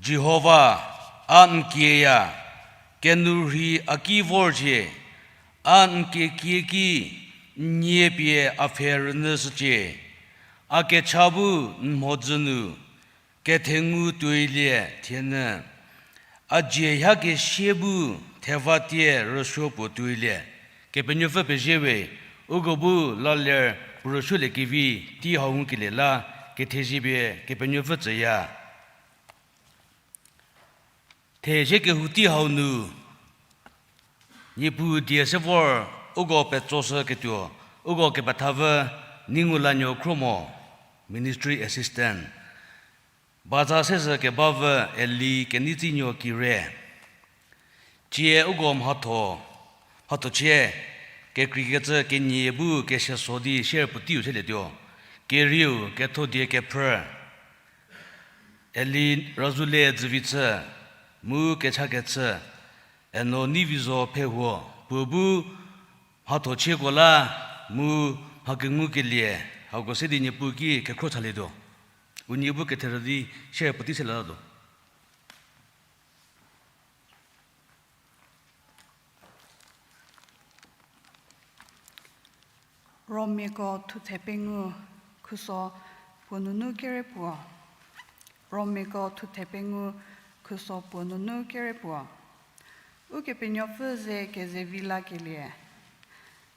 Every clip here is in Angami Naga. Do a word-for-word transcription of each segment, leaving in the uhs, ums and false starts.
Jihova, a n kieya, kenourhei a ki vorcie, a n kekie ki n nie pie a pfhe rünyüshücie. A kecha bu n mhodzü nu kethengu tuoilie thienyü, a dzie hakesie bu thevatie rüsuo puo tuoilie. Kepenuopfü pezie we, uko bu la ler puo rüsuoliekevi tei hau ngukelie la kethezie pie Kepenuopfü tsüya. Thezie kehou tei hau nu, Niepuu die se vor uko petsoshüketuo, uko kepethapfü Ningulanuo Khromo, Ministry Assistant. Baza sezhü kebapfü Eli Keneitsinuo Kire. Tsie uko mhatho, mhathochie, kekreikecü kenie bu keseso di share puoteiu selietuo. Kerieu kethodie kephrü, Eli Razule Dzüvichü, mu kechakechü, Eno Neivizo Phehuo, puo bu mhathochieko la, mu mha kengukelie, hako se di Niepuu ki kekhro chalietuo. Unie bu ketherü di share puotei selie latuo. Romiako thuthe pengou khuso puo nunu kere puo. Romiako thuthe pengou khuso puo nunu kere puo. Ukepenuopfü ze kezevi lakelie.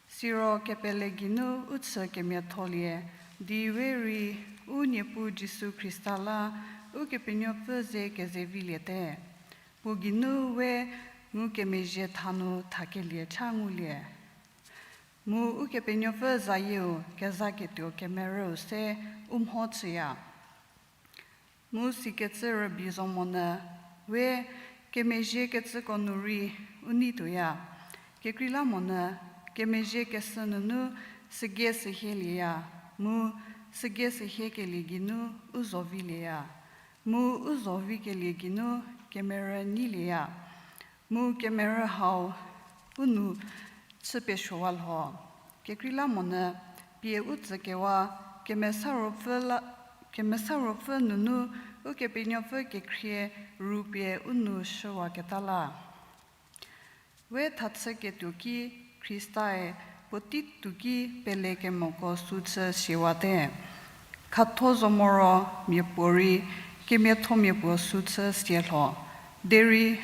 Siro kepele geinu u chü kemiatholie, di we rei u Niepuu Jisu Khrista la Ukepenuopfü ze kezeviliete. Puo geinu we ngukemezhie tha nu thakelie cha ngulie. Mu Ukepenuopfü zayieu kezaketuo kemerüu se u mho chüya. Mu sikecü rübei zo monyü, we kemezhie kecüko nu rei u nei tuoya. Kekreilamonyü, kemezhie keshü nunu sügei sühielieya, mu sügei sühiekelie geinu u zo vilieya, mu u zo vikelie geinu kemerü neilieya, mu kemerü hau u nu chü pesuowa lho. Kekreilamonyü, pie u tsükewa Kemesa Ruopfü la, Kemesa Ruopfü nunu Ukepenuopfü kekhrie ru pie u nu shüwaketa la. We thachüketuo ki Khrista-e puotei tuo ki pelekemoko sü chü siawate. Khatho zo moro miapuorei kemiathomia puo sü chü sie lho. Derei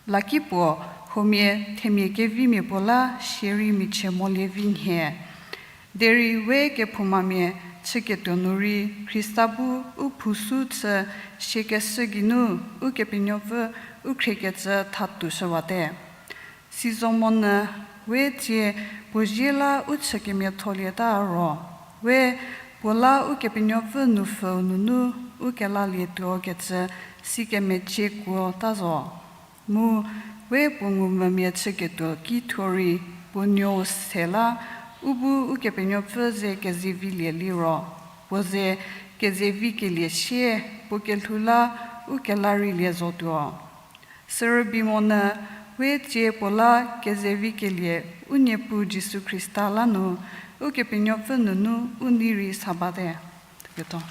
laki puo huomia themia kevimia puo la sierei michie molie vi nhie. Derei we kephoumamia chüketuo nu rei Khrista bu u phou sü chü siekeshü geinu Ukepenuopfü u khriekecü thatuoshüwate. Sizomonyü we tsie puo zie la u chü kemiatholieta ro, we puo la Ukepenuopfü nupfüu nunu u kelalietuo kecü si kemecie kuota zo. Mu we puo ngumvümia chüketuo ki thuo rei puo nuou se la u bu Ukepenuopfü ze kezevilie liro, puo ze kezevikelie sie puo kelhou la u kelareilie zotuo. Sürübei monyü we tsie puo la kezevikelie u Niepuu Jisu Khrista la nu Ukepenuopfü nunu u nei rei sa bate. Tuoketuo.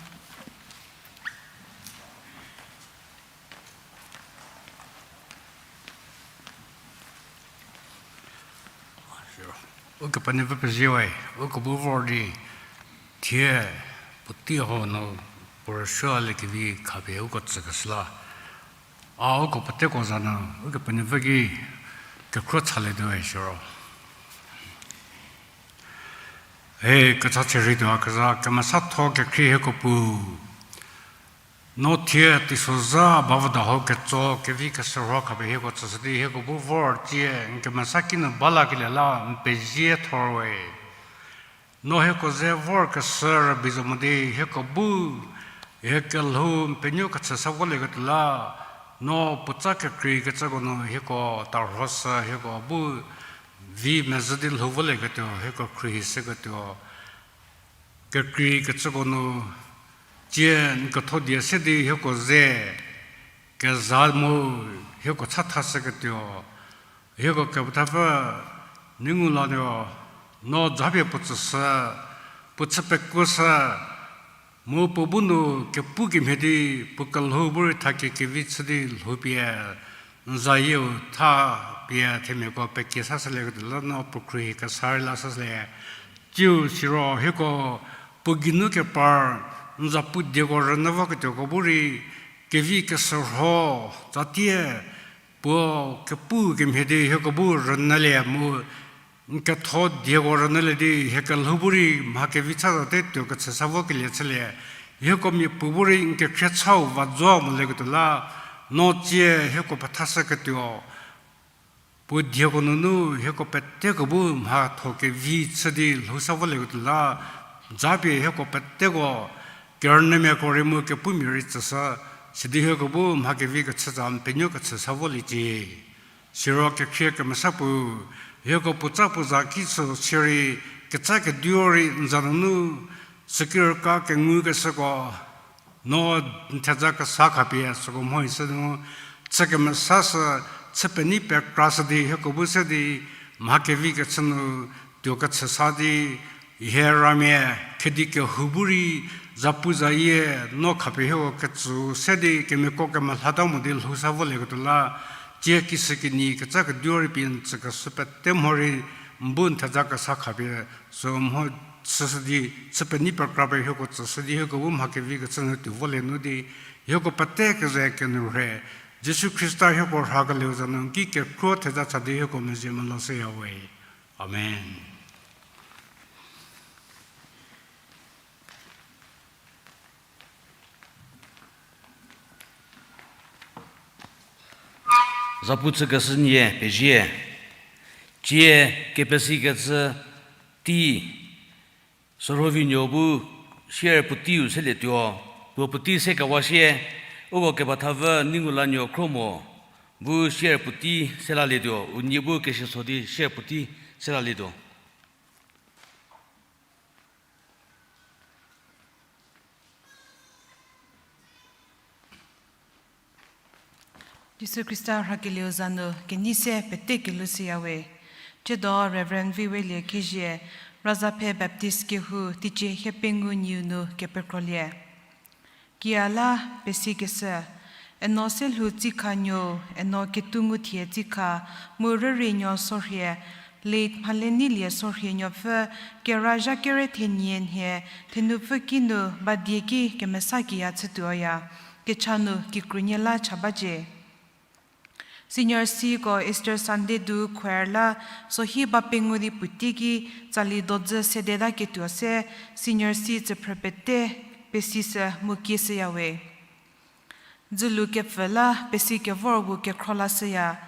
Ukepenuopfü pezie we, uko bu vor di thie puotei hau nu puo rüsuoliekevi khapie uko tsükeshü la. A uko peteko za nu Ukepenuopfü ki kekhro chalietuo siro. He kecha cherei tuo a keza kemesatho kekhrie hieko pu. No thie teisozha bavüda hau ketso kevi keshürho khapie hieko tsüshü di hieko bu vor tsie n kemesa kinu balakelie la n pezie thor we. No hieko ze vorkeshü rübei zo mo di hieko bu hie kelhou n penuo kechü sa volieketuo la, no puotsa kekreikecüko nu hieko tarhoshü hieko bu vi mezhü di lhou volieketuo hieko khruohi shüketuo. Kekreikecüko nu tsie n ketho die se di hieko ze keza mu hieko chathashüketuo. Hieko kepethapfü Ningulanuo, no japie puo tsüshü, puo chü pekuoshü, Mu puo bu nu kepu kemhie di puo kelhou bu rei thakie kevi chü di lhoupie, n zayieu thapie themiako pekie sashülieketuo la no puo khruohi kesa rei la sashülie. Tsiu siro hieko puo geinu kepar n zapu dieko rünyü vaketuoko bu rei kevi kesürho tsatie puo kepu kemhie di hieko bu rünyülie mu n ketho dieko rünyülie di hie kelhou bu rei mha kevi chazate tuo kechü sa vokelie chülie. Hieko mia puo bu rei n kekhrie chau va zo molieketuo la no tsie hieko pethashüketuo puo dieko nunu hieko peteko bu mhatho kevi chü di lhou sa volieketuo la, japie hieko peteko kerünyümiako rei mu kepumia rei tsüshü, sidi hieko bu mha kevi kechü tsa n penuo kechü sa voliecie. Siro kekhrie kemesa puo, hieko puotsa puo za ki sü sirei ketsa keduo rei n za nunu sükirüka kengukeshüko no n theza kesa khapie süko mho isü nu chü kemesa sü chü penei pekrashü di hieko bu se di mha kevi kechü nu tuo kechü sa di hie ramia khedi kehou bu rei zapu zayie no khapie hieko ketsü se di kemiako kemelhata mo di lhou sa volieketuo la, tsie kishükinyi ketsa keduo rei pie n tsükeshü pete mho rei n bu n theza kesa khapie sü mho chüshü di chü penei pekra pie hieko tsüshü di hieko bu mha kevi kechü nu tuo volie nu di hieko pete keze kenu rhe Jisu Khrista hieko rhakelieu za nu n ki kekro theza cha di hieko mezhie melou shüyawe. Amen. Zapu chükeshü nie pezie. Tsie kepesikecü tei, Sürhovinuo bu sier puoteiu selietuo, puo puotei sekewa sie, uko kepethapfü Neingulanuo Khromo bu sier puotei selalietuo, unie bu kesiso di sier puotei selalietuo. Jisu Khrista rhakelieu za nu kenei se pete kelhou shüyawe. Tsiedo Reverend Viwelie Khezie, Razaphe Baptist kehou teicie hiepengou nyiu nu kepekrolie. Kiala pesikeshü, Eno Selhou Tsikha Nuou, Eno Ketou Nguthie Tsikha, mu Rürienuo Sorhie, late Mhaleneilie Sorhie nuopfü, kera zha kere thenie nhie, thenupfü kinu ba die ki kemesa kiya chütuoya, kecha nu kikrunie la cha bacie. Senior Cko Easter Sunday du choir la sohi ba pengou di puotei ki tsali dodzü sedeta ketuo se Senior C tsüphrü pete pesishü mu kieshüyawe. Dzülu kepfü la pesi kevor gu kekhro lashüya.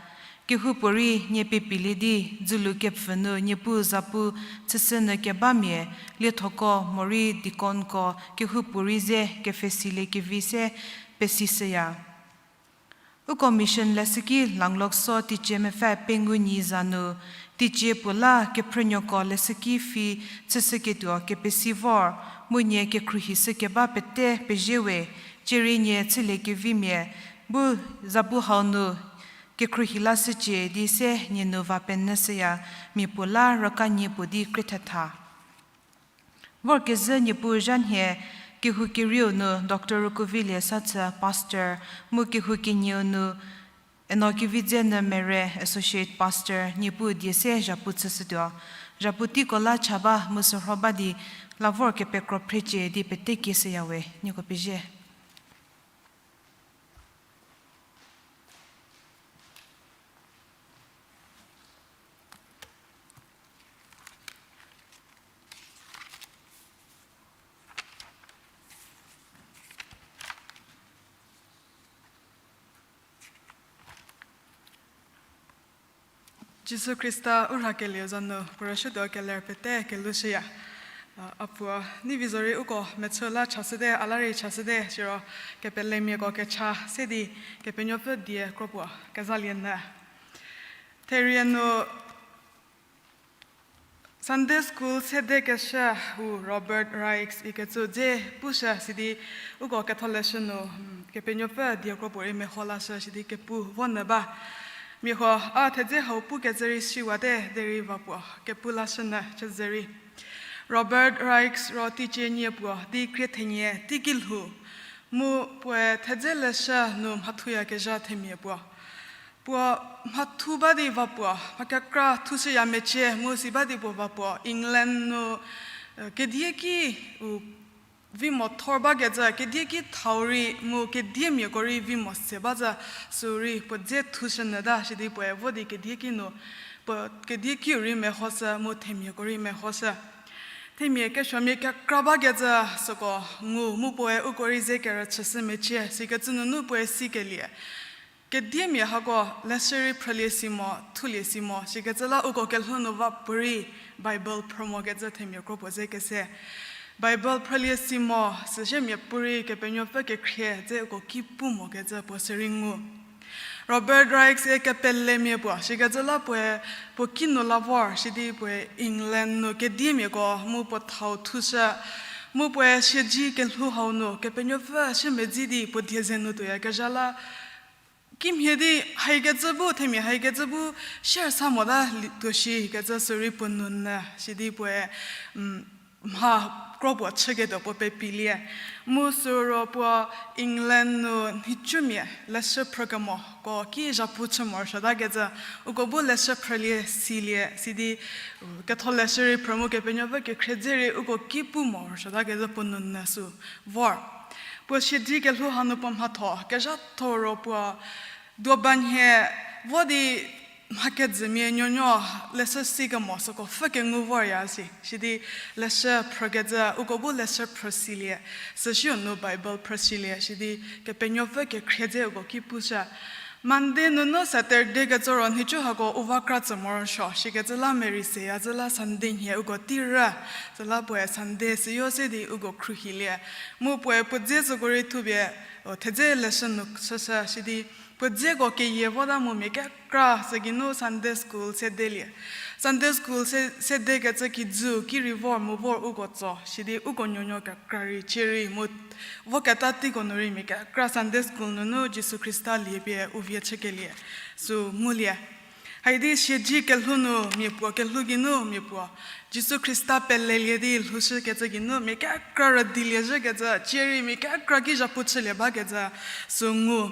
Kehoupuorei nie pepilie di dzülu kepfü nu Niepuu zapu chüshünyü kebamia liethoko morei deaconko kehoupuorei ze kepfhesilie kevi se pesishüya. Uko mission leshüki Langlokso teicie mepfü pengou nyi za nu, teicie puo la kephrünuoko leshüki fee chüshüketuo kepesi vor, mu nie kekhruohishü keba pete pezie we, cierei nie chülie kevimia bu zapu hau nu kekhruohi lashücie di se nie nu va penyüshüya, mia puo la rüka nie puo di krie thetha. Vorkezhü Niepuu zha nhie, kehou kerieu nu Doctor Rukuvilie Sathü pastor, mu kehou kenieu nu Eno Kevidzenyü Mere associate pastor, Niepuu die se zhapu chüshütuo. Zhapu teiko la cha ba mu sürho ba di la vor kepekro phrecie di pete kieshüyawe, nieko pezie. Jisu Khrista u rhakelieu za nu puo rüshütuo keler pete kelhou shüya. A, a puo, neivi zorei uko mechü la chashüte, a la rei chashüte, siro kepelemiako kecha se di Kepenuopfü die kro puo kezalie nyü. Therie nu Sunday School sedekeshü u Robert Raikes ikecü dze pushü sidi uko ketholeshü nu, mm, Kepenuopfü die kro puorei meho lashü sidi kepu vo nyü ba. Mia huo a thedze hau pukecü rei shiwate derei va puo kepu lashü nyü chüzerei. Robert Raikes ro teicie nie puo di krie thenie teiki lhou, mu puoe thedze leshü nu mhathuyakezha themia puo. Puo mhathu ba di va puo, mha kekra thushüya mecie mu si ba di puo va puo, England nu, eh, kedieki u vi mo thor bakecü, kedieki thau rei mu kediemiako rei vi mo se ba zü, sü rei puo dze thushü nyü ta, sidi puoe vo di kedieki nu, puo kediekiu rei mehoshü mu themiako rei mehoshü. Themia kesuomia kekra bakecü süko ngu mu puoe uko rei ze kerüchüshü mecie, sikecü nunu puoe sikelie. Kediemia hako leshü rei phrülie si mo, thulie si mo, sikecü la uko kelhou nu va puorei Bible phrü mokecü themia kro puo ze kese. Bible phrülie si mo, süsie mia puorei Kepenuopfü kekhrie dze uko ki pu mokecü puo sürei ngu. Robert Raikes-e kepelemia puo, sikecü la puoe puo kinu la vor, sidi puoe England nu kediemiako mu puo thau thushü, mu puoe siedzi kelhou hau nu Kepenuopfü shü medzi di puo die ze nu tuoyakezha la, kimhie di haikecü bu, themia haikecü bu, share sa mota li-, tuo shi kecü sürei puo nunu, sidi puoe, mha kro puo chüketuo puo pepilie. Mu süro puo England nu nhicumia leshü phrükemoko ki zhapu chü morosuotakecü, uko bu leshü phrülie silie, sidi, ketholeshü rei phrü mu Kepenuopfü kekhrie dze rei uko ki pu morosuotakecü puo nunu sü vor. Puo siedzi kelhou hanu puo mhatho kezhatho ro puo duobanhie vo di mha kejümia nuonuo leshü sikemo süko pfhü kengu vorya si. Sidi leshü phrükecü, uko bu leshü phrü silie, süsiu nu Bible phrü silie, sidi Kepenuopfü kekhrie dze uko ki pushü. Monday nunu Saturday ketso ro nhicu hako u va kra tsü morosuo, sikecü la merei seya zü la Sunday nhie uko tei rü, süla puoe Sunday süyo se di uko khruohilie. Mu puoe puo dze süko rei thupie, o, thedze leshü nu chüshü, sidi puo dzeko keyie vota mu mia kekra sü geinu Sunday school sedelie. Sunday school se, sedekecü kijü ki rei vor mu vor uko tso, sidi uko nuonuo kekra rei cie rei mu voketa teiko nu rei mia kekra Sunday school nunu Jisu Khrista liepie u vie chükelie sü ngulie. Haidi siedzi kelhou nu mia puo, kelhou geinu mia puo Jisu Khrista pelelie di lhoushükecü geinu mia kekra rüdilie zhükecü, cie rei mia kekra ki zhapu chülie bakecü sü ngu.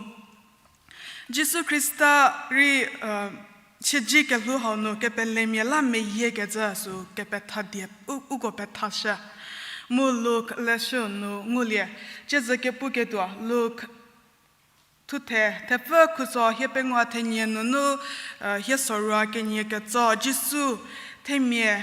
Jisu Khrista rei, siedzi kelhou hau nu kepelemia la meyiekecü sü kepetha die, u-, uko pethashü. Mu Luk leshü nu ngulie, ciezü kepuketuo, Luk thuthe thepfü khuso hiepengou thenie nunu, hie sorou kenie ketso, Jisu themia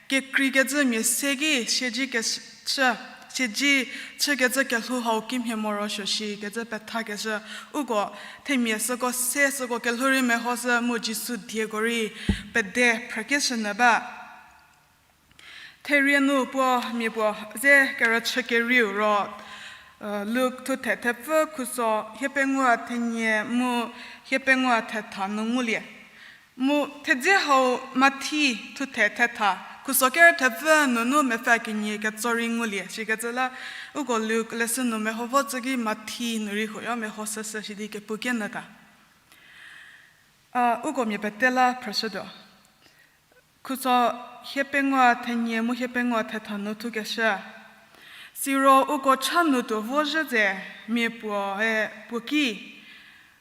kekreikecü mia se ki siedzi kechü, siedzi chükecü kelhou hau kimhie morosuo shikecü pethakeshü, uko themia süko se, süko kelhou rei mehoshü mu Jisu dieko rei pede phrükeshü nyü ba. Therie nu puo mia puo ze kerüchü kerieu ro, Luk thuthe thepfü khuso hiepengou thenie mu hiepengou thetha nu ngulie. Mu thedze hau Mathi thuthe thetha khuso kerü thepfü nunu mepfü kenie ketso rei ngulie. Sikecü la uko Luk leshü nu meho vo tsü ki Mathi nu rei huoyo mehoshüshü shidi kepu kenyü ta. A, uko mia pete la phrüshütuo. Khuso hiepengou thenie mu hiepengou thetha nu thukeshü. Siro uko cha nu tuo vozhü tse, mia puoe puo ki,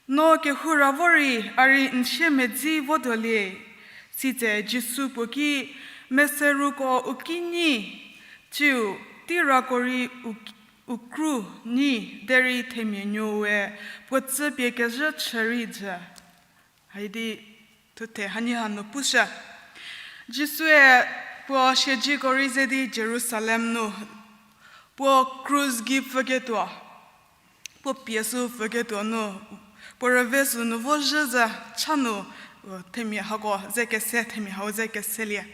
No kehou ra vo rei a rei n siemedzi votuolie. Sitse Jisu puo ki, Meseruko u ki nyi, tsiu teirako rei u, u kru nyi, derei themia nuou we puo tsüpie kezhü chü rei jü. Haidi thuthe hanie hanu pushü. Jisue puo siedziko rei ze di Jerusalem nu puo krus gei pfüketuo, puo pie sü pfüketuo nu, puo rüve sü nu vozhü zü cha nu, themia hako ze kese, themia hau ze keselie.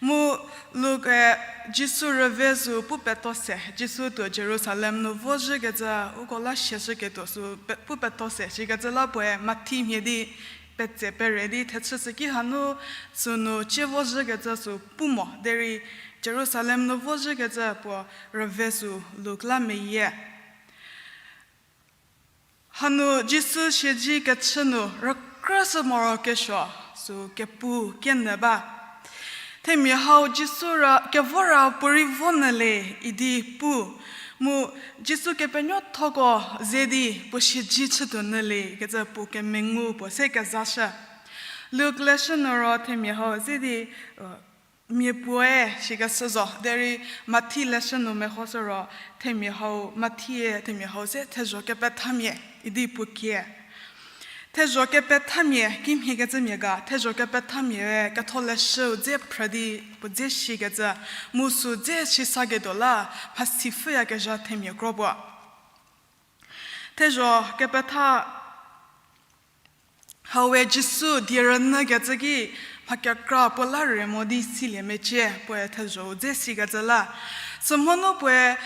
Mu Luk-e Jisu rüve sü pu peto se, Jisu tuo Jerusalem nu vozhükecü, uko la siashüketuo sü pe-, pu peto se, sikecü la puoe Mathi mhie di petse pere di thechü süki hanu sünu cie vozhükecü sü pu mo, derei Jerusalem nu vozhükecü puo rüve sü Luk la meyie. Hanu Jisu siedzi kechü nu rükrüshü morokesuo sü kepu kenyü ba. Themia hau Jisu ra, kevo ra puorei vo nyü le idi pu, mu Jisu kepenuothoko ze di puo siedzi chütuo nyü le kecü puo kemengu puo se kezashü. Luk leshü nu ro themia hau ze di, mia puoe shikeshü zo, derei Mathi leshü nu mehoshü ro, themia hau, Mathie themia hau se thezho kepethamia idi puo kie. Thezho kepethamia kimhie kecümia ga, thezho kepethamia we ketholeshüu dze phrü di puo dze shikecü, mu sü dze sisaketuo la, mhasi pfhüyakezha themia kro puo. Thezho kepetha haue Jisu die rünyükecü ki mha kekra puo la re mo di silie mecie, puoe thezho-u dze sikecü la. Sümhonu puoe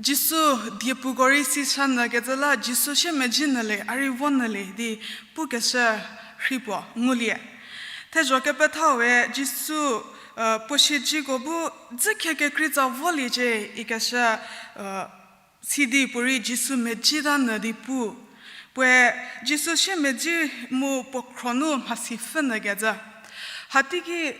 Jisu diepuko rei sisa nyükecü la, Jisu siemedzi nyü le, a rei vo nyü le di pukeshü rhei puo ngulie. Thezho kepethau we Jisu puo siedziko bu dzükhie kekreitsa voliecie ikeshü, sidi puorei Jisu medzita nyü di pu. Puoe Jisu siemedzi mu puo khro nu mhasi pfhü nyükecü. Hateiki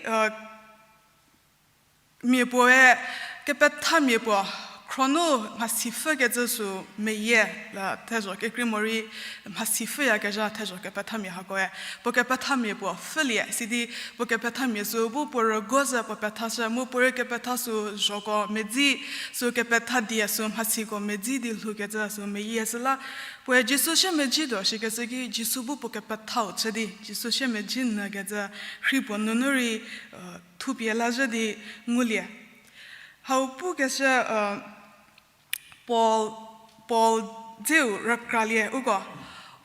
mia puoe kepethamia puo khro nu mhasi pfhükecü sü meyie la thezho kekrei morei mhasi pfhüyakezha thezho kepethamia hakoe. Puo kepethamia puo pfhülie, sidi puo kepethamia sü bu puo rüguo zhü puo pethashü, mu puorei kepetha sü zhoko medzi, sü kepetha die sü mhasiko medzi di lhoukecü sü meyie süla. Puoe Jisu siemedzituo shikecü ki Jisu bu puo kepethau chü di, Jisu siemedzi nyükecü rhei puo nunu rei thupie lazhü di ngulie. Hau pukeshü, Paul, Paul dzeu rükralie uko.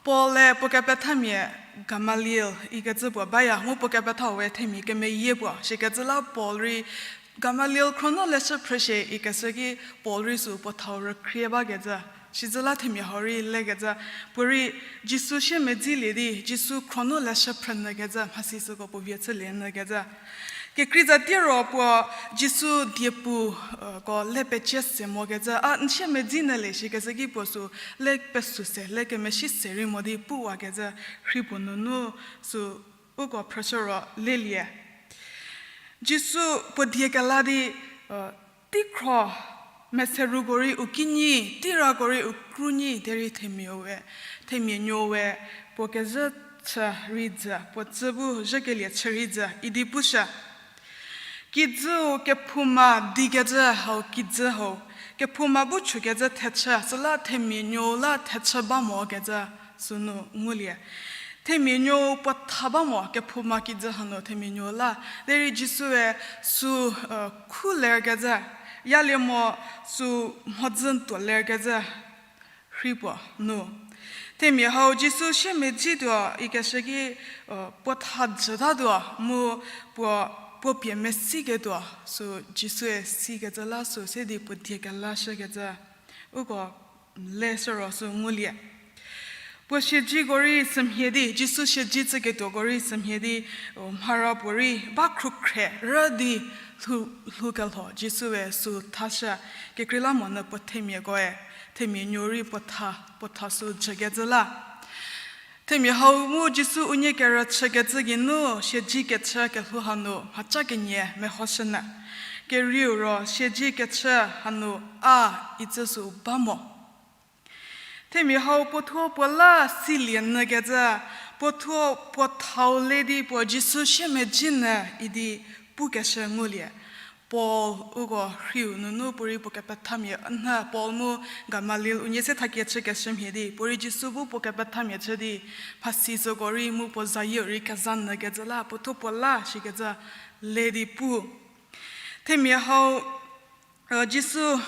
Paul-e puo kepethamia Gamaliel ikecü puo baya, mu puo kepethau we themia kemeyie puo shikecü la Paul rei Gamaliel khro nu leshü phrüshie ikeshü ki Paul rei sü puo thau rükhrie bakecü. Sizü la themia hau rei lekecü, puorei Jisu siemedzilie di Jisu khro nu leshü phrü nyükecü, mhasi süko puo vie chülie nyükecü. Kekreitsa tiero puo Jisu diepu ko le pecie se mokecü, a n siemedzi nyü le shikecü ki puo sü le pesü se, le kemesi se rei mo di puwakecü rhei puo nunu sü uko phrüshü ro lelie. Jisu puo die kela di, teikhro meseruko rei u kinyi, teirako rei u krunyi derei themia we, themia nuo we puo kezhü chü rei jü, puo tsü bu zhükelie chü rei jü idi pushü. Kijüu kephouma dikecü hau kijü hau, kephouma bu chükecü thechü, süla themia nuou la thechü ba mokecü sünu ngulie. Themia nuou puo tha ba mo kephouma kijü hanu themia nuou la. Derei Jisue sü khu lerkecü, yalie mo sü mhodzü tuo lerkecü rhei puo nu. Themia hau Jisu siemedzituo ikeshü ki puo tha jütatuo mu puo, puo pie mesiketuo sü Jisue sikecü la sü se di puo die kelashükecü uko le süro sü ngulie. Puo siedziko rei sümhie di, Jisu siedzi chüketuoko rei sümhie di, mhara puorei ba khrukhre rü di lhou, lhou kelho Jisue sü thashü, kekreilamonyü puo themiakoe, themia nuou rei puo tha, puo tha sü jükecü la. Themia hau mu Jisu unie kerüchükecü geinu siedzi kechü kelhou hanu mhaca kenie mehoshünyü. Kerieu ro siedzi kechü hanu a itsü sü ba mo. Themia hau puo thuo puo la silie nyükecü, puo thuo puo thau le di puo Jisu siemedzi nyü idi pukeshü ngulie. Paul uko rhiu nunu puorei puo kepethamia, nhü Paul mu Gamaliel unie se thakie chükeshü mhie di, puorei Jisu bu puo kepethamia chü di, mhasi süko rei mu puo zayieu rei kezha nyükecü la, puo thuo puo la shikecü le di pu. Themia hau Jisu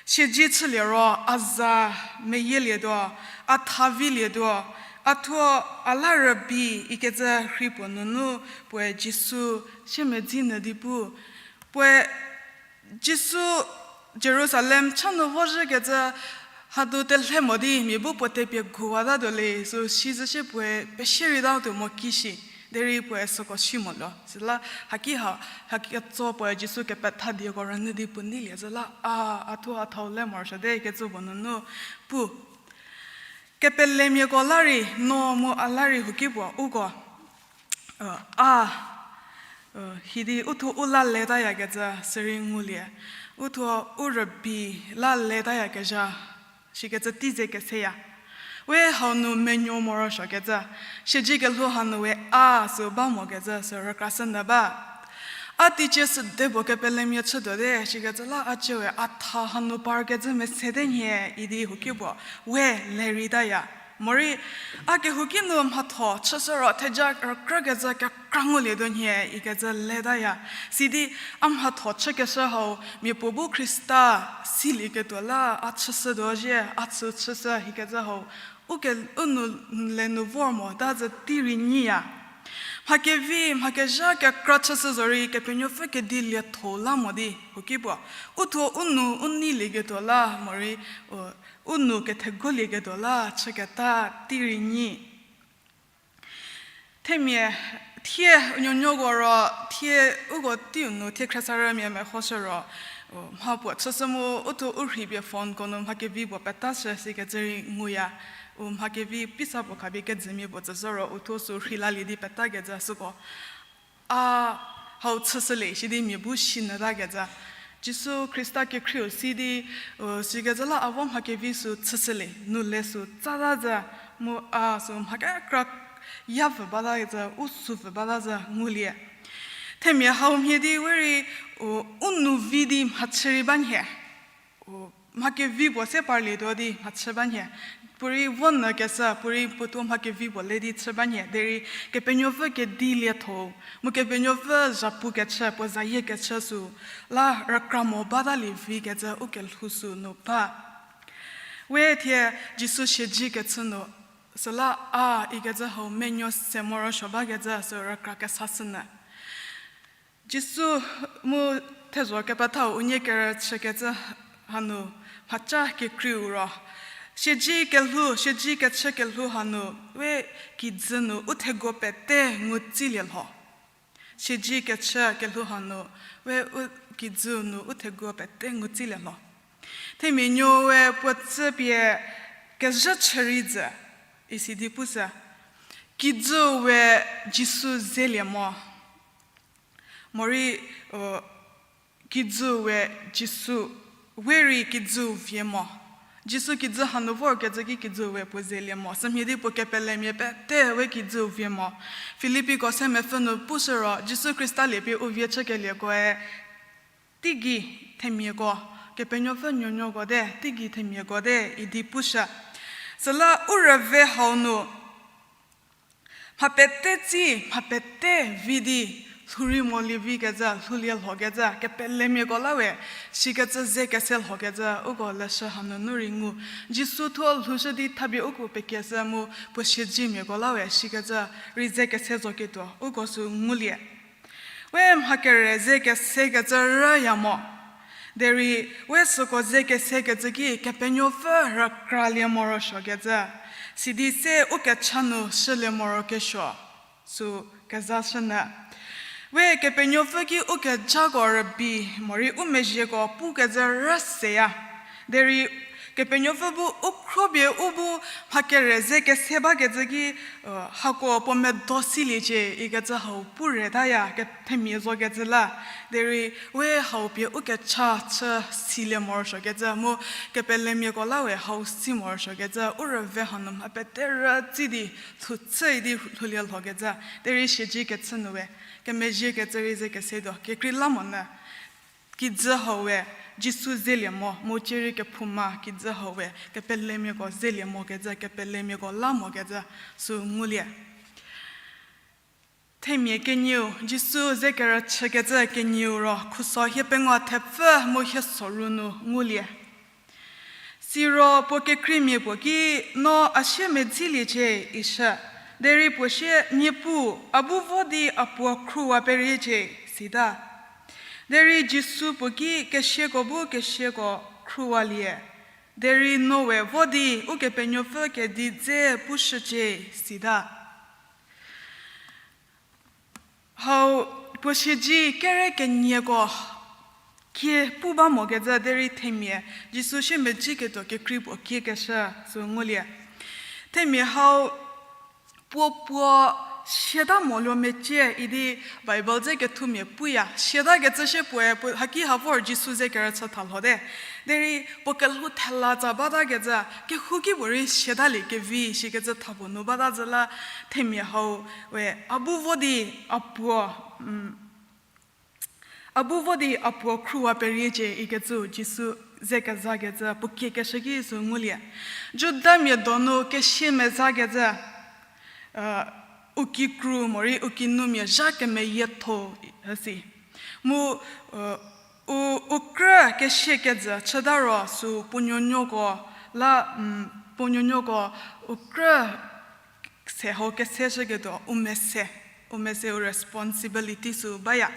siedzi chülie ro a za meyielietuo, a tha vilietuo, a thuo a la rübei ikecü rhei puo nunu puoe Jisu siemedzi nyü di pu. Puoe Jisu Jerusalem cha nu vozhükecü hadu telhe mo di mia bu puo tepie guwatatuo le, sü sizü shie puoe pesie reitatuo mo ki shi, derei puoe süko si moluo. Süla haki ha, haki ketso puoe Jisu kepetha dieko rünyü di puo neilie zü la, a, a thuo a thau le morosuote ikecü puo nunu pu. Kepelemiako la rei, no mu a la rei huoki puo uko, a, Hidi uthuo u la letayakecü sürei ngulie. Uthuo u rübei la letayakezha, shikecü tei ze keseya. We hau nu menuo morosuokecü, siedzi kelhou hanu we a sü ba mokecü sü rükrashünyü ba. A teicie süde puo kepelemia chütuote, shikecü la a cie we a tha hanu parkecü mesete nhie idi huoki puo we lereitaya. Morei, a kehouki nu mhatho chüshü ro theja rükrükecü kekra ngulietuo nhie ikecü letaya. Sidi a mhatho chükeshü hau, mia puo bu Khrista silieketuo la a chüshütuo zhie, a chü chüshü ikecü hau, u ke-, u nou le nu vor mota zhü tei rei nyiya. Mha kevi, mha kezha kekra chüshü zorei Kepenuopfü kedi lietho la mo di huoki puo, uthuo u nou u neilieketuo la morei, u nou kethegolieketuo la chüketa tei rei nyi. Themia, thie u nuonuoko ro, thie uko teiu nu thie khriesarümia mehoshü ro, mha puo chüshü mu uthuo u rhei pie phoneko nu mha kevi puo petashü sikecü rei nguya. U mha kevi pisa puo khapie kejümia puo tsüshü ro uthuo sü rhei lalie di petakecü süko a hau chüshülie sidi mia bu sinyütakecü. Jisu Khrista kekhrieu si di, sikecü la a vo mha kevi sü chüshülie, nou le sü tsata zhü, mu a sü mha kekra ya pfü bata zhü, u sü pfü bata zhü ngulie. Themia hau mhie di we rei, u nou vi di mhachü rei ba nhie. Mha kevi puo se parlietuo di mhachü ba nhie. Puorei vo nyü keshü, puorei puotuo mha kevi puo le di chü ba nhie. Derei Kepenuopfü kedi lietho, mu Kepenuopfü zhapu kechü, puo zayie kechü sü la rükra mo batalie vikecü u kelhou sü nu ba. We thie Jisu siedzi kechü nu, süla a ikecü hau menuo se morosuo bakecü sü rükra kesashünyü. Jisu mu thezho kepethau unie kerüchükecü hanu mhaca kekreiu ro, siedzi kelhou, siedzi kechü kelhou hanu we kijü nu u thego pete ngutsilie lho. Siedzi kechü kelhou hanu we u kijü nu u thego pete ngutsilie lho. Themia nuou we puo tsü pie kezhü chü rei zhü, isidi pushü, kijüu we Jisu zelie mo. Morei, kijüu we Jisu, we rei kijüu vie mo. Jisu kijü hanu vorkecü ki kijüu we puo zelie mo. Sümhie di puo kepelemia pete we kijüu vie mo. Filippiko se mepfü nu pushü ro, Jisu Khrista lie pie u vie chükelieko-e, teigei themiako, Kepenuopfü nuonuoko te, teigei themiako te, idi pushü. Süla u rüve hau nu mha pete tsi, mha pete vi di, lhou rei molie vikecü, lhoulie lhokecü, kepelemiako la we, sikecü ze kese lhokecü, uko leshü hanunu rei ngu. Jisu thuo lhoushü di thapie uko pekieshü mu puo siedzimiako la we, sikecü rei ze kese zoketuo, uko sü ngulie. We mha kere ze kesekecü rüya mo. Derei we süko ze kesekecü ki Kepenuopfü rükralie morosuokecü. Sidi se u kecha nu shülie morokesuo. Sü kezashünyü. We Kepenuopfü ki u kejako rübei, morei u mezhieko pukecü rüseya. Derei Kepenuopfü bu u khropie u bu mha kere ze kese bakecü ki, hako puo medo siliecie ikecü hau pu retaya, themia zokecü la. Derei we hau pie u kecha chü silie morosuokecü mu kepelemiako la we hau si morosuokecü, u rüve hanu mha pete rütsi di, lhouchü di lhoulie lhokecü. Derei siedzi kechü nu we, kemezhie kecü rei ze kesetuo, kekreilamonyü. Kijü hau we, Jisu zelie mo, mu cierei kephouma kijü hau we, kepelemiako zelie mokecü, kepelemiako la mokecü, sü ngulie. Themia kenieu, Jisu ze kerüchükecü kenieu ro, khuso hiepengou thepfü mu hiesoru nu ngulie. Siro puo kekreimia puo ki, no a sie medziliecie, ishü. Derei puo sie, Niepuu, a bu vo di a puo khruwa periecie, sita. Derei Jisu puo ki, kesiako bu kesiako khruwalie. Derei no we vo di Ukepenuopfü kedi dze pushücie, sita. Hau puo siedzi kere kenieko kie pu ba mokecü derei themia, Jisu sie medziketuo kekrei puo kiekeshü sü ngulie. Themia hau puo puo Siata moluo mecie idi Bible dze kethumia puya. Siatakecü shie puoe, puo haki ha vor Jisu ze kerüchü thalhote. Derei puo kelhou thela tsa batakecü, kehouki puorei siatalie kevi shikecü thapuo nu bata zü la themia hau we a bu vo di a puo, a bu vo di a puo khruwa periecie ikecü Jisu ze kezakecü puo kiekeshü ki sü ngulie. Judamia donu kesia mezakecü, u kikru morei u kinumia zha kemeyietho si. Mu, u, u krü kesia kejü chüta ro sü puo nuonuoko la, puo nuonuoko u krü se hau keseshüketuo u mese, u mese u responsibility sü baya.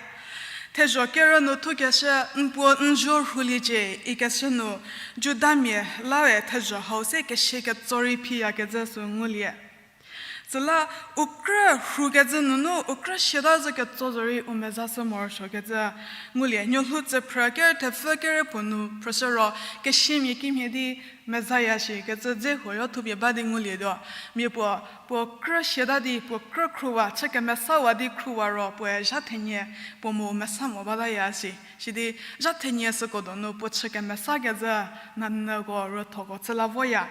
Thezho kerü nu thukeshü n puo n zuo rhuliecie ikeshü nu, Judamia lae thezho hau se kesia ketso rei phiyakecü sü ngulie. Süla u krü rhukecü nunu u krü siata zü ketso zorei u mezashü morosuokecü ngulie. Nuolhou tsüphrü kerü thepfü kerü puo nu phrüshü ro kesiamia kimhie di mezaya shikecü dze huoyo thupie ba di ngulietuo. Mia puo, puo krü siata di puo krü khruwa, chü kemesawa di khruwa ro puoe zha thenie puo mu mesa mo bataya si. Sidi zha thenie süko donu puo chü kemesakecü nanyüko rüthoko chü la voya.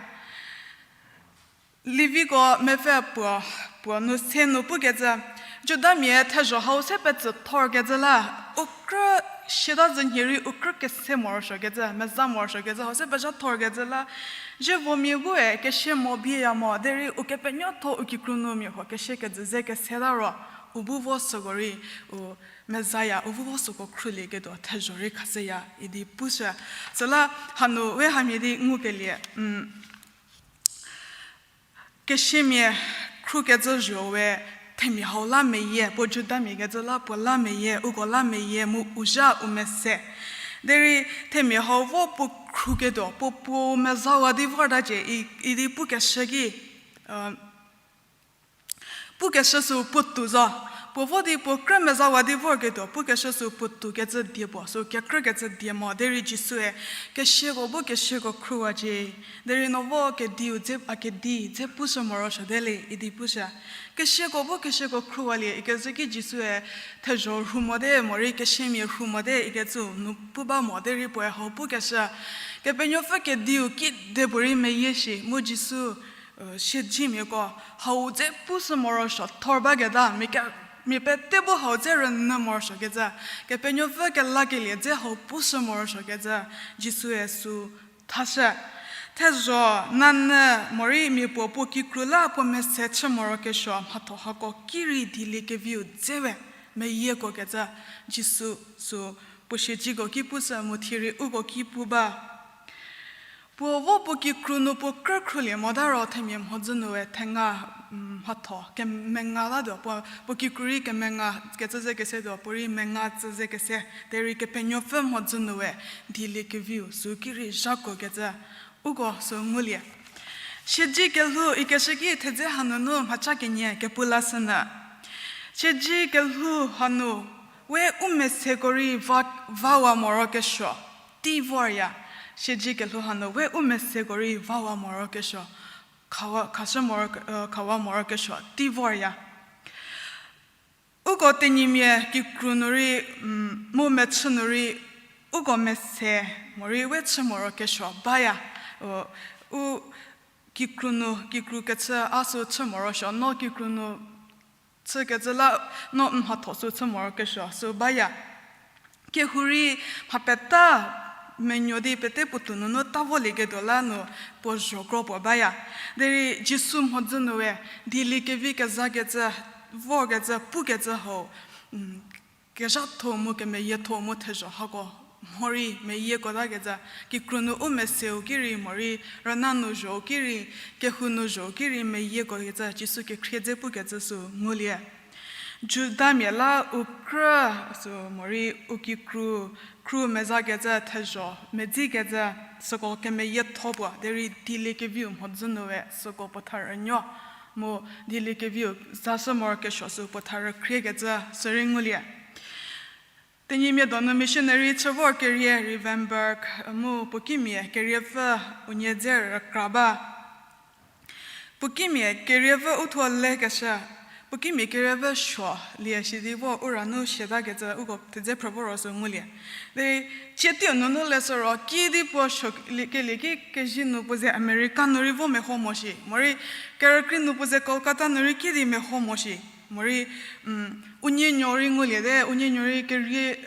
Leviko mepfü puo, puo nu se nu pukecü, Judamia thezho hau se petsü thorkecü la, u krü siata zü nhie rei u krü kese morosuokecü, meza morosuokecü hau se pezha thorkecü la, zievomia bue kesia mo bieya mo derei ukepenuotho u kikru nu mia huo kesia kejü ze keseta ro, u bu vo süko rei u mezaya, u bu vo süko khrülieketuo thezho rei khashüya idi pushü. Süla hanu we hamhie di ngukelie, kesiamia khrukecü zho we themia hau la meyie, puo Judamia kecü la puo la meyie, uko la meyie mu u zha u mese. Derei themia hau vo puo khruketuo, puo puo mezawa di vortacie i, idi pukeshü ki, pukeshü sü puotou zo. Puo vo di puo krü mezawa di vorketuo pukeshü sü puotou kecü die puo, sü kekrükecü die mo, derei Jisue, kesiako bu kesiako khruwacie, derei no vo kediu dze, a kedi dze pushü morosuote le idi pushü. Kesiako bu kesiako khruwalie ikecü ki Jisue, thezho rhu mote morei kesiamia rhu mote ikecü nu pu ba mo derei puoe hau pukeshü, Kepenuopfü kediu kidepuorei meyie shi mu Jisu, siedzimiako hau dze pushü morosuo thor baketa, mia pete bu hau dze rünyü morosuokecü, Kepenuopfü kelakelie dze hau pushü morosuokecü, Jisue sü thashü. Thezho, nanyü, morei mia puo puo kikru la puo mese chü morokesuo mhatho hako ki rei dieliekeviu dze we meyiekuokecü, Jisu sü puo siedziko ki pushü mu thie rei uko ki pu ba. Puo vo puo kikru nu puo krü khrulie mota ro themia mhodzü nu we thenga, mhatho kemenga latuo, puo, puo kikru rei kemenga kecü ze kesetuo, puo rei menga tsü ze kese, derei Kepenuopfü mhodzü nu we dieliekeviu sü ki rei zhakuokecü, uko sü ngulie. Siedzi kelhou ikeshü ki thedze hanunu mhaca kenie kepu lashünyü. Siedzi kelhou hanu we u meseko rei va, vawa morokesuo tei vorya. Siedzi kelhou hanu we u meseko rei vawa morokesuo, khawa, khashü moro, khawa morokesuo tei vorya. Uko tenyimia kikru nu rei, mu mechü nu rei, uko mese morei we chü morokesuo baya. U, u kikru nu, kikru kechü a sü chü morosuo, no kikru nu chükecü la, no n mhatho sü chü morokesuo sü baya. Kehou rei mha peta menuo di pete puotou nunu ta volieketuo la nu puo zhokro puo baya. Derei Jisu mhodzü nu we dieliekevi kezakecü, vorkecü, pukecü hau, kezhatho mu kemeyietho mu thezho hako mhorei meyiekuotakecü, kikru nu u meseu ki rei morei rüna nu zhou ki rei, kehou nu zhou ki rei meyiekuokecü Jisu kekhrie dze pukecü sü ngulie. Judamia la u krü sü morei u kikru, kru mezakecü thezho medzikecü süko kemeyietho puo, derei dieliekeviu mhodzü nu we süko puo tharünuo, mu dieliekeviu zashü morokesuo sü puo tharü khriekecü sürei ngulie. Tenyimia donu missionary chü vor kerie Rivenburg, mu puo kimia keriepfü unie dze rükra ba. Puo kimia keriepfü u thuo lekeshü, Puo kimia keriepfü suo lie sidi vo u ra nu siatakecü uko thedze phrü vo ro sü ngulie. Derei, cie teiu nunu leshü ro, kidi puo suo lie, kelie ki kezhü nu puo ze America nu rei vo meho mo shi. Morei, kerükrei nu puo ze Kolkata nu rei kidi meho mo shi. Morei, unie nuo rei nguliete, unie nuo rei kerie,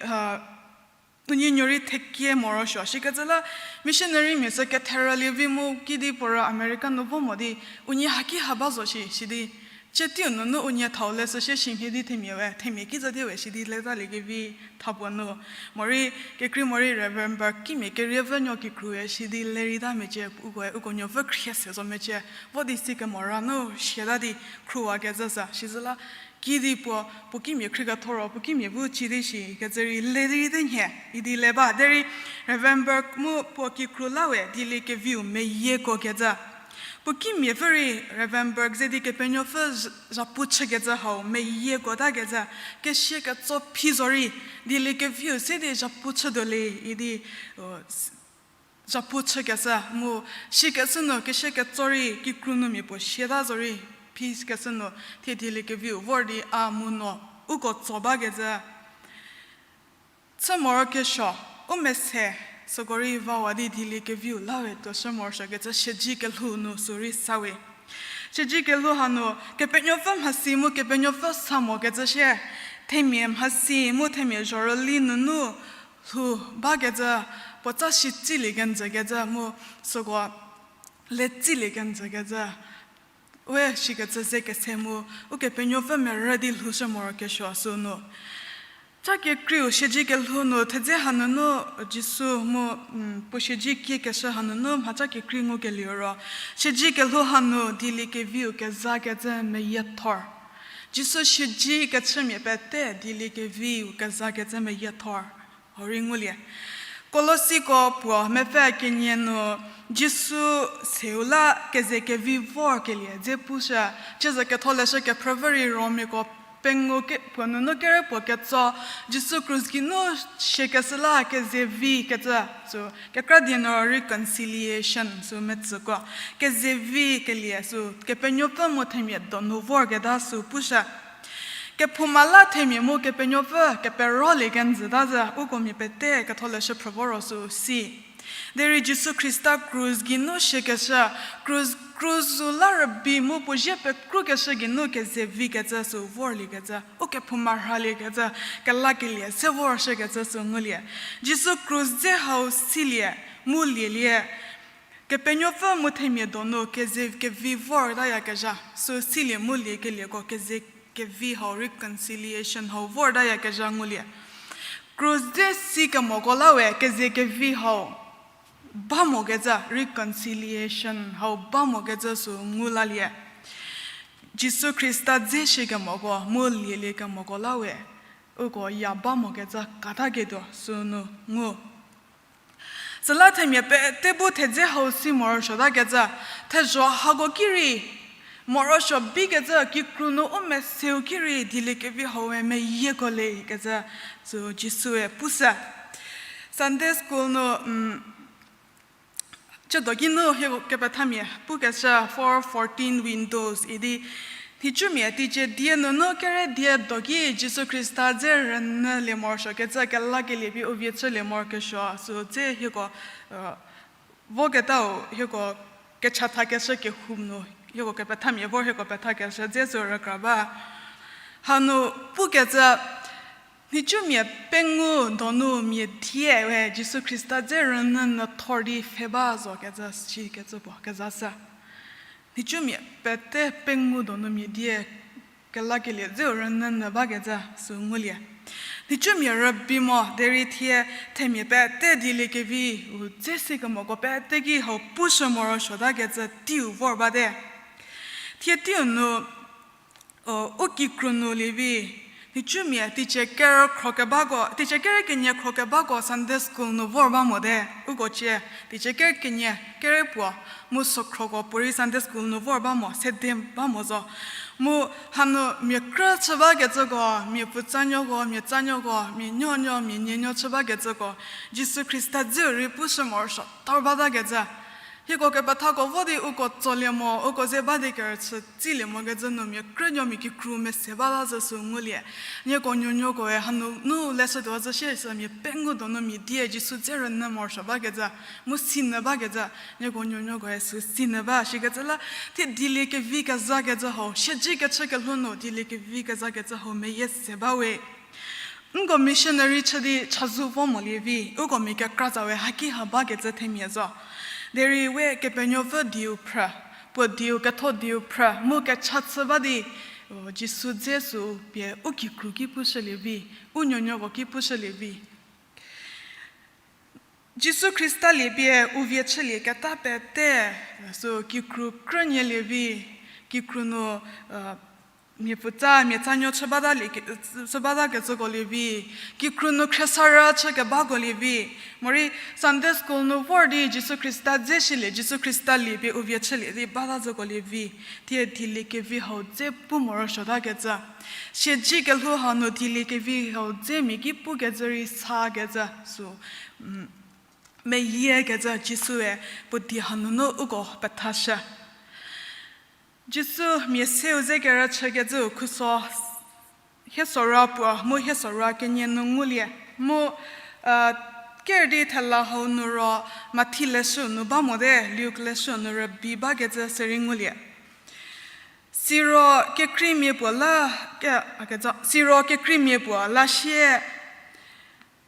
unie nuo rei thekie morosuo. Shikecü la, missionarymia sü ketherülie vi mu kidi puo ra America nu vo mo di, unie haki ha ba zo shi, sidi. Cie teiu nunu unie thau leshü shie shi mhie di themia we, themia ki za di we, sidi letalie kevi tha puo nu. Morei, kekrei morei Reverend Burke kimia keriepfü nuo kikru we, sidi lerei ta mecie, uko, uko nuopfü khrie se zo mecie, vo di si kemo ra nu siata di khruwakecü sü, sizü la, kidi puo, puo kimia khrieketho ro, puo kimia bu ci di shi, kecü rei lerei te nhie, idi le ba, derei Reverend Burke mu puo kikru la we, dieliekeviu meyiekuokecü. Puo kimiapfü rei Reverend Burke ze di Kepenuopfü zha-, zhapu chükecü hau, meyiekuotakecü, kesia ketso phi zo rei, dieliekeviu se di zhapu chütuo le, idi, zhapu chükeshü, mu shikeshü nu kesia ketso rei, kikru nu mia puo siata zo rei, phi keshü nu, thie dieliekeviu vor di a mu no, uko tso bakecü. Chü morokesuo, u mese, süko rei vawa di dieliekeviu la we tuoshü morosuokecü siedzi kelhou nu sü rei sa we. Siedzi kelhou hanu, Kepenuopfü mhasi mu Kepenuopfü sa mokecü shie, themia mhasi mu themia zhorüli nunu lhou bakecü, puotsa shicülie kenjükecü mu süko le cülie kenjükecü. We shikecü ze kese mu, Ukepenuopfü merü di lhoushü morokesuo sünu. Cha kekreiu siedzi kelhou nu thedze hanunu Jisu mu, puo siedzi kiekeshü hanunu mhacha kekrei ngukelie ro, siedzi kelhou hanu dieliekeviu kezakecü meyiethor. Jisu siedzi kechümia pete dieliekeviu kezakecü meyiethor. Hau rei ngulie. Kolosiko puo mepfü kenie nu Jisu seu la keze kevi vorkelie dze pushü, ciezü ketholeshü kephrüvü rei Romiako pengou ke-, puo nunu kere puo ketso, Jisu krus geinu siekeshü la keze vi kecü sü, kekra die nu ro reconciliation sü metsüko, keze vi kelie sü, Kepenuopfü mu themia donu vorketa sü pushü. Kephouma la themia mu Kepenuopfü keperolie kenjüta zü, uko mia pete ketholeshü phrü vo ro sü si. Derei Jisu Khrista krus geinu siekeshü, krus, krus zu la rübei mu puo zie pekrukeshü geinu keze vikecü sü vorliekecü, ukephouma rhaliekecü, kelakelie se vorshükecü sü ngulie. Jisu krus dze hau silie, mu lielie. Kepenuopfü mu themia donu keze kevi vortayakezha, sü silie mu liekelieko keze kevi hau reconciliation hau vortayakezha ngulie. Krus dze si kemoko la we keze kevi hau ba mokecü reconciliation hau ba mokecü sü ngu lalie. Jisu Khrista dze shie kemoko mu lielie kemoko la we, uko ya ba mokecü kataketuo sünu ngu. Süla themia pete bu thedze hau si morosuotakecü, thezho hako ki rei, morosuo bikecü kikru nu u meseu ki rei dieliekevi hau we meyieko lekecü, sü Jisue pushü. Sunday school nu, um, chüdo ki nu hieko kepethamia pukeshü four fourteen windows idi, nhicumia teicie die nunu kere die do ki Jisu Khrista dze rünyülie morosuokecü kelakelie pie u vie chülie morokesuo sü dze hieko, voketau hieko kechathakeshü kehou nu, hieko kepethamia vor hieko pethakeshü dze sü rükra ba. Hanu pukecü, nhicumia pengou donu mia die we Jisu Khrista dze rünyü nyü thor di pfhe ba zokecü sikecü puo kezashü. Nhicumia pete pengou donu mia die kelakelie dzeu rünyü nyü bakecü sü ngulie. Nhicumia rübei mo derei thie themia pete dieliekeviu dze si kemoko pete ki hau pushü morosuotakecü teiu vor bate. Thie teiu nu, u kikru nu lievi, nhicumia teicie kerü khro kebako, teicie kere kenie khro kebako Sunday school nu vor ba mote, uko cie, teicie kere kenie, kere puo, mu sokhroko puorei Sunday school nu vor ba mo, sede ba mo zo. Mu hanu mia krü chü bakecüko, mia puotsanuoko, mia tsanuoko, mia nuonuo, mia nienuo chü bakecüko, Jisu Khrista dzeu rei pushü morosuo thor batakecü. Hieko kepethako vo di uko tsolie mo, uko ze ba di kerüchü tsilie mokecü nu mia krünuo mia kikru mese bata zhü sü ngulie. Nieko nuonuokoe hanu nu leshütuo zhü shie sü mia pengou donu mia die Jisu dze rünyü morosuo bakecü, mu sinyü bakecü, nieko nuonuokoe sü sinyü ba shikecü la, thie dieliekevi kezakecü hau, siedze kechü kelhou nu dieliekevi kezakecü hau meyie se bawe. Nko missionary chü di chazou vo molie vi, uko mia kekratsa we haki ha bakecü themia zo. Derei we Kepenuopfü dieu phrü, puo dieu ketho dieu phrü, mu kecha chü ba di, o, Jisu dze sü pie u kikru ki pushülie vi, u nuonuoko ki pushülie vi. Jisu Khrista lie pie u vie chülieketa pete, sü kikru krünielie vi, kikru nu, mia putsa, mia tsanuo chü bata lie ke-, chü bata kecüko lie vi, kikru nu khriesarü chü kebako lie vi, morei Sunday school nu vor di Jisu Khrista dze shilie, Jisu Khrista lie pie u vie chülie di bata zhüko lie vi, thie dieliekevi hau dze pu morosuotakecü. Siedze kelhou hanu dieliekevi hau dze mia ki pukecü rei sakecü sü, meyiekecü Jisue puo die hanunu uko pethashü. Jisu mia seu ze kerüchükecüu khuso hie sorou puo mu hie sorou kenie nu ngulie. Mu, ker di thela hau nu ro Mathi leshü nu ba mote, Luk leshü nu rübei bakecü sürei ngulie. Siro kekreimia puo la, ke, a, keza, siro kekreimia puo la sie,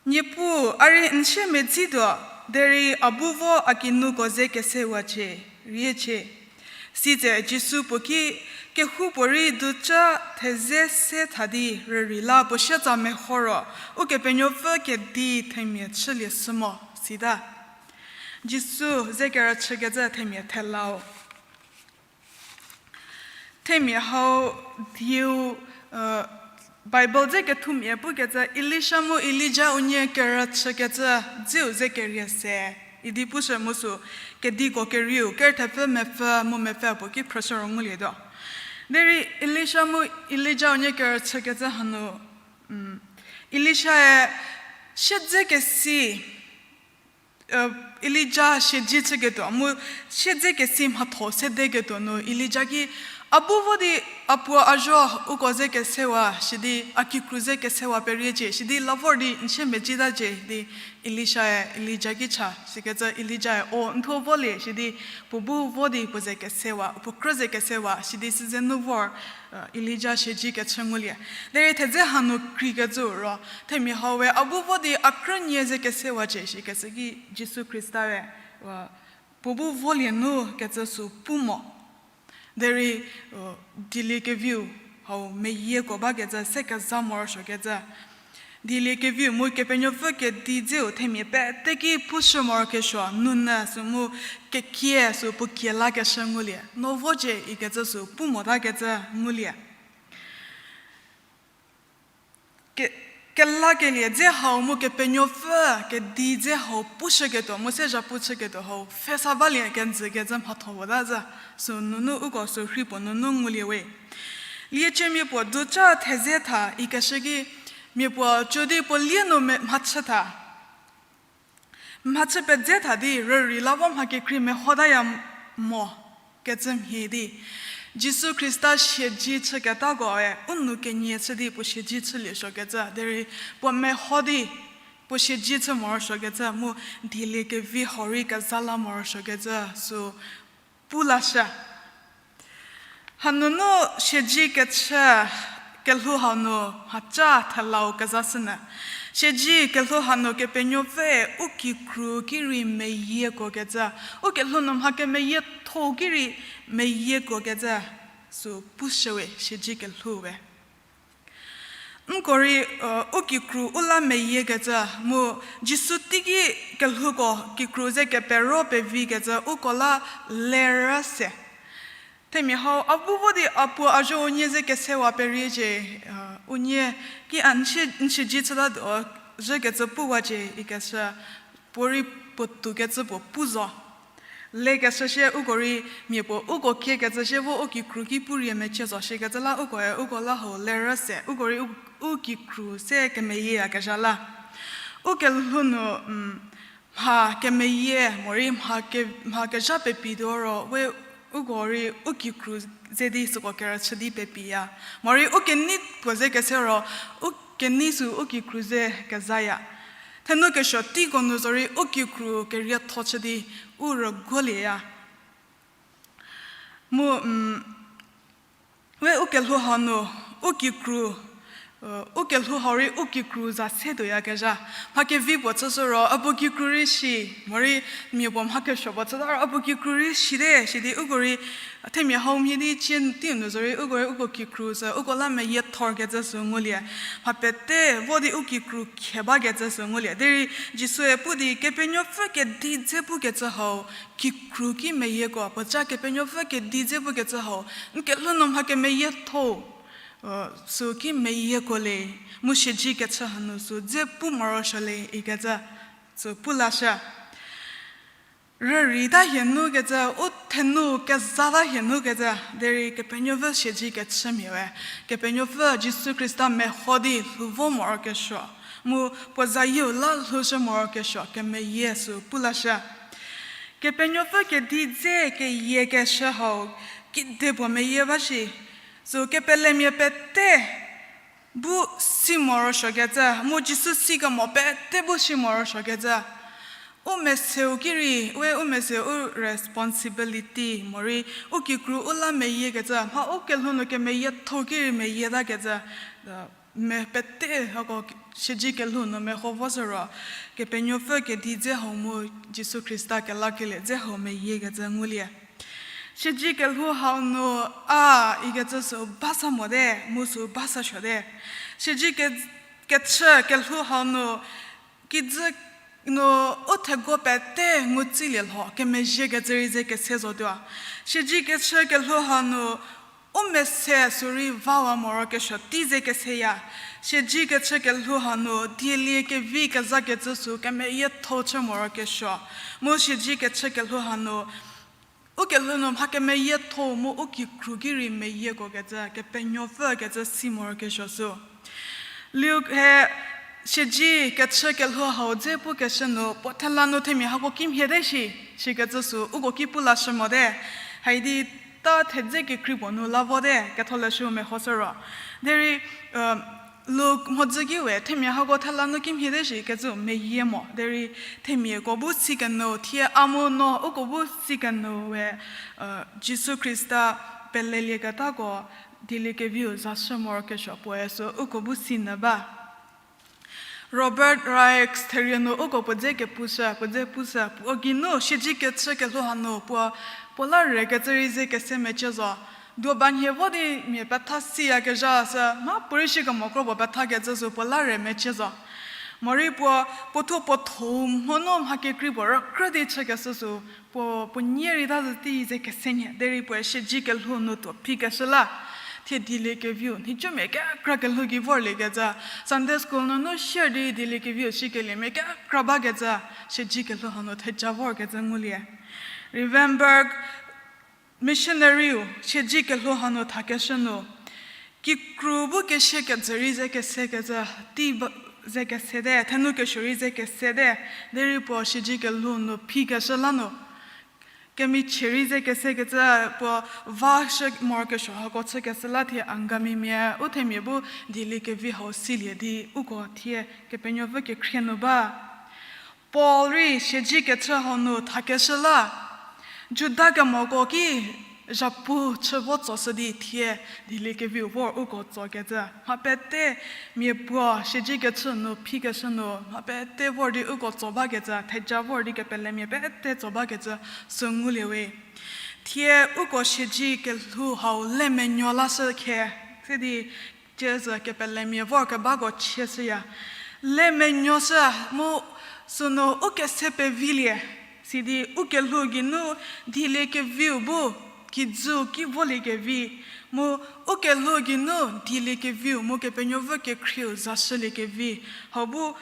Niepuu, a rei n siemedzituo, derei a bu vo a kinuko ze kesewacie, riecie. Sitse Jisu puo ki, kehoupuorei duca theze se tha di rürei la puo sietsa meho ro, Ukepenuopfü kedi themia chülie shü mo, sita. Jisu ze kerüchükecü themia thelau. Themia hau dieu, Bible dze kethumia pukecü Elisha mu Elija unie kerüchükecü dzeu ze kerie se idi pushü mu sü kediko kerieu kerü thepfü mepfü mu mepfü puo ki phrüshü ro ngulietuo. Derei Elisha mu Elija unie kerüchükecü hanu, Elishae siedzekesi, Elija siedze chüketuo mu siedzekesi mhatho sedeketuo nu Elija ki a bu vo di a puo a zuo uko ze kesewa sidi a kikru ze kesewa periecie sidi la vor di n siemedzitacie di Elishae Elija ki cha sikecü Elijae o n thuo volie sidi puo bu vo di puo ze kesewa, puo krü ze kesewa sidi süze nu vor, Elija siedze kechü ngulie. Derei thedze hanu kreikecü ro themia hau we a bu vo di a krünie ze kesewacie shikecü ki Jisu Khrista we, puo bu volie nu kecü sü pu mo. Derei, dieliekeviu hau meyieko bakecü se keza morosuokecü. Dieliekeviu mu Kepenuopfü kedi dzeu themia pete ki pushü morokesuo nunu sü mu kekie sü puo kie lakeshü ngulie. No vocie ikecü sü pu motakecü ngulie. Ke-, kelakelie dze hau mu Kepenuopfü kedi dze hau pushüketuo mu se zhapu chüketuo hau pfhesa balie kenjükecü mhatho puo ta zhü, sünunu uko sü rhi puo nunu ngulie we. Lieciemia puo duca theze tha ikeshü ki, mia puo cü di puo lie nu me-, mhachü tha. Mhachü pedze tha di rürei la vo mha kekrei mehotaya mo kecü mhie di, Jisu Khrista siedze chüketakoe u nou kenie chü di puo siedze chülie suokecü derei puo meho di puo siedze chü morosuokecü mu dieliekevi hau rei keza la morosuokecü sü pu lashü. Hanunu siedze kechü kelhou hau nu mhaca thelau kezashünyü. Siedze kelhou hanu Kepenuopfüe u kikru ki rei meyiekuokecü, u kelhou nu mha kemeyietho ki rei meyiekuokecü sü pushüwe siedze kelhou we. Nko rei, u kikru u la meyiekecü mu Jisu teiki kelhouko kikru ze kepero pevikecü uko la lerü se. Themia hau a bu vo di a puo a zuo unie ze kesewa periecie, unie ki a n sie, n siedze chütatuo zhükecü puwacie ikeshü puorei puotoukecü puo pu zo. Lekeshü sie uko rei mia puo uko kiekecü sie vo u kikru ki purie mechie zo shikecü la ukoe uko la hau lerü se, uko rei u, u kikru se kemeyieyakezha la. U kelhou nu, mha kemeyie morei mha ke, mha kezha pepi tuo ro, we uko rei u kikru ze di süko kerüchü di pepiya. Morei u kenei puo ze kese ro, u kenei sü u kikru ze kezaya. Thenu kesuo teiko nu zorei u kikru kerietho chü di u rüguolieya. Mu, we u kelhou hau nu, u kikru, u kelhou hau rei u kikru za se tuoyakezha. Mha kevi puo chüshü ro, a puo kikru rei shi, morei mia puo mha kesuo puo chüta ro, a puo kikru rei shite, shidi uko rei, themia hau mhie di cie teiu nu zorei, uko rei uko kikru sü, uko la meyiethorkecü sü ngulie. Mha pete vo di u kikru khe bakecü sü ngulie. Derei Jisue pu di Kepenuopfü kedi dze pukecü hau, kikru ki meyieko, puoca Kepenuopfü kedi dze pukecü hau, n kelhou nu mha kemeyietho, sü ki meyieko le, mu siedzi kechü hanu sü dze pu morosuo le ikecü, sü pu lashü. Rürei ta hie nu kecü, u thenu kezha ta hie nu kecü, derei Kepenuopfü siedzi kechümia we, Kepenuopfü Jisu Khrista meho di lhou vo morokesuo, mu puo zayieu la lhoushü morokesuo, kemeyie sü pu lashü. Kepenuopfü kedi dze keyiekeshü hau, kedipuo meyie ba shi, sü kepelemia pete bu si morosuokecü, mu Jisu sikemo pete bu si morosuokecü. U meseu ki rei, we u meseu u responsibility morei, u kikru u la meyiekecü, mha u kelhou nu kemeyietho ki rei meyietakecü, me pete hako siedzi kelhou nu meho voshü ro, Kepenuopfü kedi dze hau mu Jisu Khrista kelakelie dze hau meyiekecü ngulie. Siedzi kelhou hau nu a ikecü sü basa mote, mu sü basa suote. Siedzi ke, kechü kelhou hau nu, kijü nu u thego pete ngutsilie lho, kemezhiekecü rei ze kese zotuo. Siedzi kechü kelhou hau nu, u mese sü rei vawa morokesuo tei ze keseya. Siedzi kechü kelhou hau nu, dielie kevi kezakecü sü kemeyietho chü morokesuo. Mu siedzi kechü kelhou hau nu, u kelhou nu mha kemeyietho mu u kikru ki rei meyiekokecü, Kepenuopfü kecü si morokesuo sü. Luke he siedzi kechü kelhou hau dze pukeshü nu, puo thela nu themia hako kimhie te shi, shikecü sü uko ki pu lashü mote. Haidi ta thedze kekrei puo nu la vote, ketholeshü mehoshü ro. Derei, Luke mhodzü ki we themia hako thela nu kimhie te shi kecü meyie mo. Derei themiako bu si kenyü, thie a mu no uko bu si kenyü we, Jisu Khrista pelelieketako dieliekeviu zashü morokesuo puoe sü uko bu si nyü ba. Robert Raikes therie nu uko puo dze kepushü, puo dze pushü, puo geinu siedzi kechü kelhou hanu puo, puo la rekecü rei ze kese mecie zo. Duo ba nhie vo di mia petha siyakezha sü, mha puorei shi kemo kro puo pethakecü sü puo la re mecie zo. Morei puo, puo thuo puo thou mho nu mha kekrei puo rükrü di chükeshü sü, puo, puo nie rei ta zü tei ze kese nhie, derei puoe siedzi kelhou nu tuo phikeshü la. Thie dieliekeviu, nhicumia kekra kelhou gei vorliekecü, Sunday school nunu share di dieliekeviu shikelie mia kekra bakecü, siedzi kelhou hanu theja vorkecü ngulie. Rivenburg missionary-u siedzi kelhou hanu thakeshü nu, kikru bu kesie kejü rei ze kesekecü, tei ba, ze kesete, thenu kesuo rei ze kesete, derei puo siedzi kelhou nu phikeshü la nu, kemichie rei ze kesekecü, puo vashü morokesuo hako chükeshü la thie Angamimia, u themia bu dieliekevi hau silie di uko thie Kepenuopfü kekhrie nu ba. Paul rei siedzi kechü hau nu thakeshü la, Juda kemoko ki zhapu chü vo tsoshü di thie dieliekeviu vor uko tsokecü. Mha pete mia puo siedzi kechü nu phikeshü nu, mha pete vor di uko tso bakecü, theja vor di kepelemia pete tso bakecü sü ngulie we. Thie uko siedzi kelhou hau le menuo lashü khe, se di cie zü kepelemia vor kebako chieshüya. Le menuoshü mu sünu u kese pevilie, sidi u kelhou geinu dieliekeviu bu kijüu ki voliekevi, mu u kelhou geinu dieliekeviu mu Kepenuopfü kekhrieu zashüliekevi. Hau bu,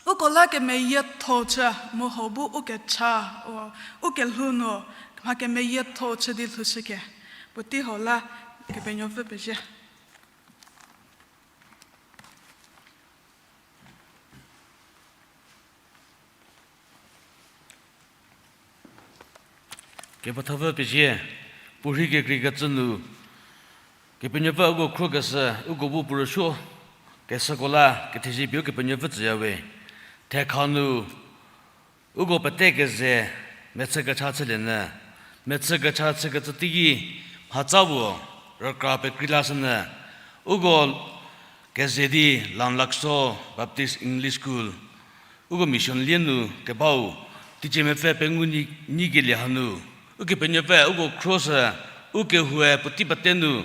uko la kemeyietho chü, mu hau bu u kecha, u, u kelhou nu mha kemeyietho chü di lhoushü ke. Puotei hau la Kepenuopfü pezie. Kepethapfü pezie, puorhi kekreikecü nu, Kepenuopfü uko khro keshü, uko bu puo rüsuo keshüko la kethezie pie Ukepenuopfü tsüyawe. Thekha nu, uko pete keze mechü kecha chülie nyü, mechü kecha chükecü teiki mhatsa puo rükra pekrei lashünyü, uko keze di Lanlakso Baptist English School, uko mission lie nu kebau, teicie mepfü pengou nyi, nyikelie hanu, Ukepenuopfü uko khro sü, u kehoue puotei pete nu,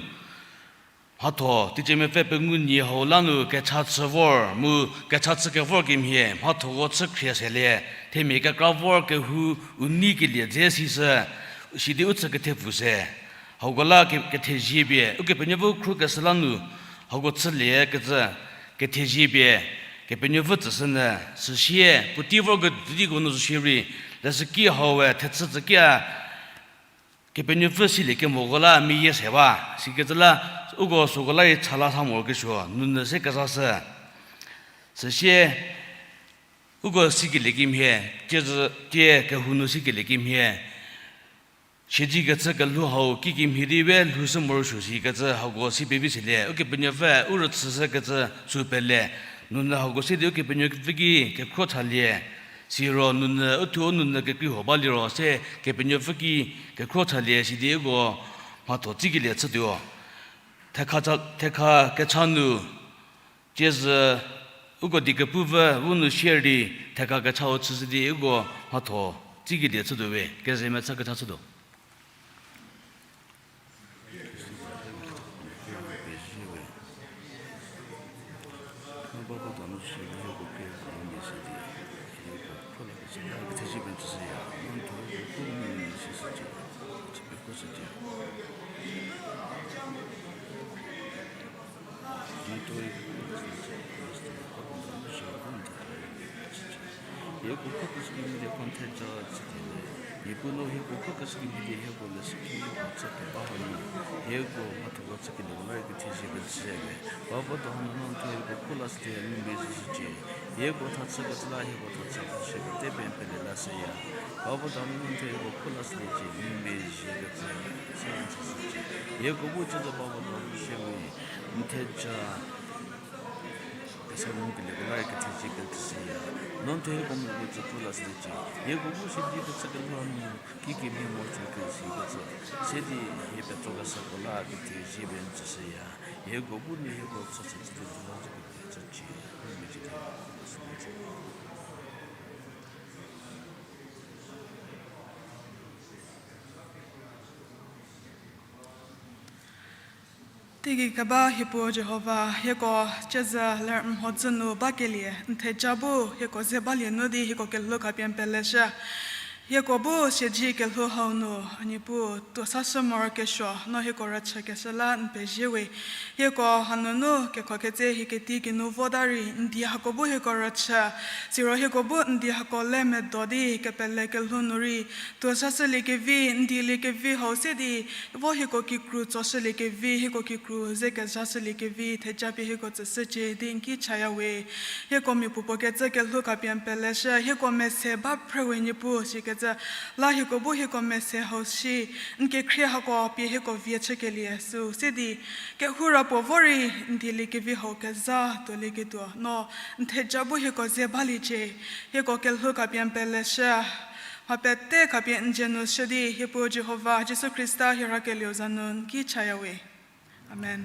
mhatho, teicie mepfü pengou nyi hau la nu kecha chü vor, mu kecha chü kevor kemhie, mhathoko chü khrie selie, themia kekra vor kehou u neikelie dze sisü, sidi u chü kethepfu se. Hauko la ke-, kethezie pie, Ukepenuopfü khro keshü la nu, hauko chülie kecü, kethezie pie, Kepenuopfü tsüshünyü, süsie, puotei vorketuo teiko nu zo shierei, leshüki haue thechü tsükia, Kepenuopfü silie kemoko la meyie se ba, sikecü la, uko süko la rei cha la sa morokesuo, nounyü se kezashü. Süsie, uko sikelie kemhie, tiezü, tie kehou nu sikelie kemhie, siedze kechü kelhou hau kikemhie di we lhoushü morosuo sikecü hako si pevi selie, Ukepenuopfü u rüchüshükecü sü pele, nounyü hako se di Ukepenuopfü ki kekhro thalie, siro nounyü u thuo nounyü kekrei huo baliro se Kepenuopfü ki kekhro thalie sidi uko mhatho tsikelie chütuo. Thekha cha-, thekha kecha nu, tiezü uko die kepuvü u nu share di, thekha kechau chüshü di uko mhatho tsikelie chütuo we, keze mechü kecha chütuo. Hieko khro keshü kemhie di hieko n theja chükelie. Niepuu no hieko khro keshü kemhie di hieko leshüki hieko chü keba hanu, hieko mhathoko chükelieko la rei kethezie pie n tsüya we. Baba do hanu no n thuo hieko khro lashülie ngumezhie shücie. Hieko thachükecü la hieko thachü shü pete pie n pele lashüya. Baba do hanu no n thuo hieko khro lashüliecie ngumezhie kecü se n tsüshücie. Hieko bu cüzo baba do hanu shie we n theja kesa ngukelieko la rei kethezie pie n tsüshüya. No n thuo hieko moko tsü khro lashüliecie. Hieko bu sidi kecü kelhou nu kikemhie morosuo kesikecü se di hie petsokeshüko la kethezie pie n tsüshüya. Hieko bu nu hieko chüchü chülie zo la zo kecü chücie. Ngumezhie di khro lashüliecie. Teigei keba hiepuu Jihova, hieko cüzo ler n mhodzü nu bakelie n theja bu hieko ze balie nu di hieko kelhou khapie n peleshü. Hieko bu siedze kelhou hau nu, a Niepuu, tuo sashü morokesuo no hieko rüchükeshü la n pezie we. Hieko hanunu kekhokecü hie keti kinu vota rei n die hako bu hieko rüchü, siro hieko bu n die hako le medo di kepele kelhou nu rei tuo sashüliekevi, n dieliekevi hau se di vo hieko kikru tsoshüliekevi, hieko kikru ze kezhashüliekevi theja pie hieko tsüshücie di n ki chaya we. Hieko miapuopuo kecü kelhou khapie n peleshü, hieko mese ba phre we Niepuu sikecü la hieko bu hieko mese hau shi, n kekhrie hako pie hieko vie chükelie süu se di kehou ra puo vo rei n dieliekevi hau kezha tuolieketuo no n theja bu hieko ze baliecie. Hieko kelhou khapie n peleshü, mha pete khapie n dzie nu shü di hiepuu Jihova Jisu Khrista hie rhakelieu za nu n ki chaya we. Amen.